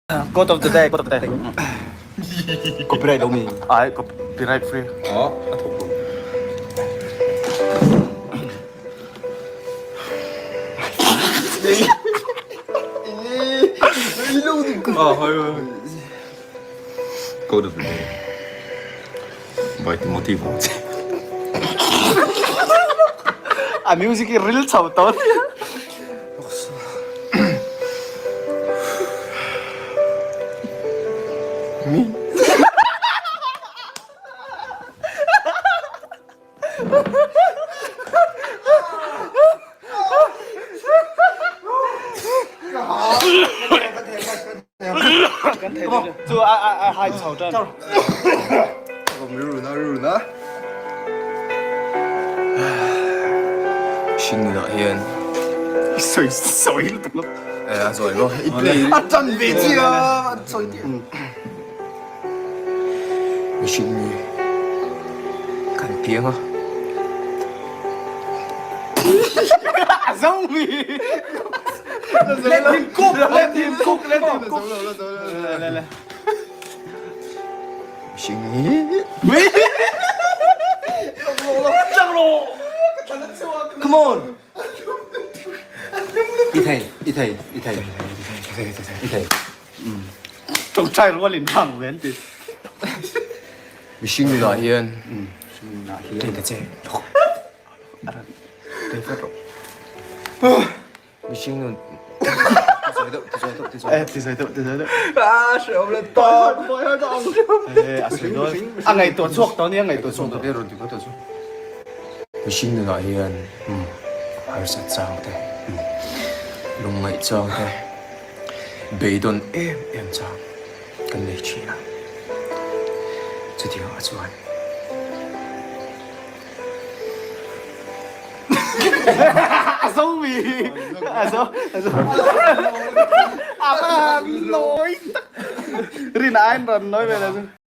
Quote of the day, quote of the day. Copyright lo mi. Ai, copyright free. Oh, a thok ko. Oh, hoi hoi. Quote of the day. By Timothy Vance. A music i ril chho tawn. Mi. Chu a a hai chho tan. Ru na ru na. Hringnunah hian sawi sawi lutuk lo. Eh a zawi maw? I play a tan ve chi a sawi tih. Mihring hi kan piang a. A zo mi. Let him cook, let him cook, let him cook. Le le. Mihring hi. Come on. I thei, i thei, i thei, i thei. Tawngtai rualin hang ve an ti. Mihring nunah hian Ṭei ta che. Ṭei vat rawh. Mihring nun Ti zawi deuh, ti zawi deuh, ti zawi deuh. Ti zawi deuh, ti zawi deuh. Ah, hreawm le tawp. A sawi dawn. A ngaihtuah chhuak tawh nia, a ngaihtuah chhuak tawh. Rawn ti phawt chu. Mihring nunah hian harsat chang te, lungngaih chang te, beidawn em em chang kan nei thin a. Chutiangah chuan. A zo mi a zo a zo a va han nawi tak rin aiin rawn nawi ve lo chu.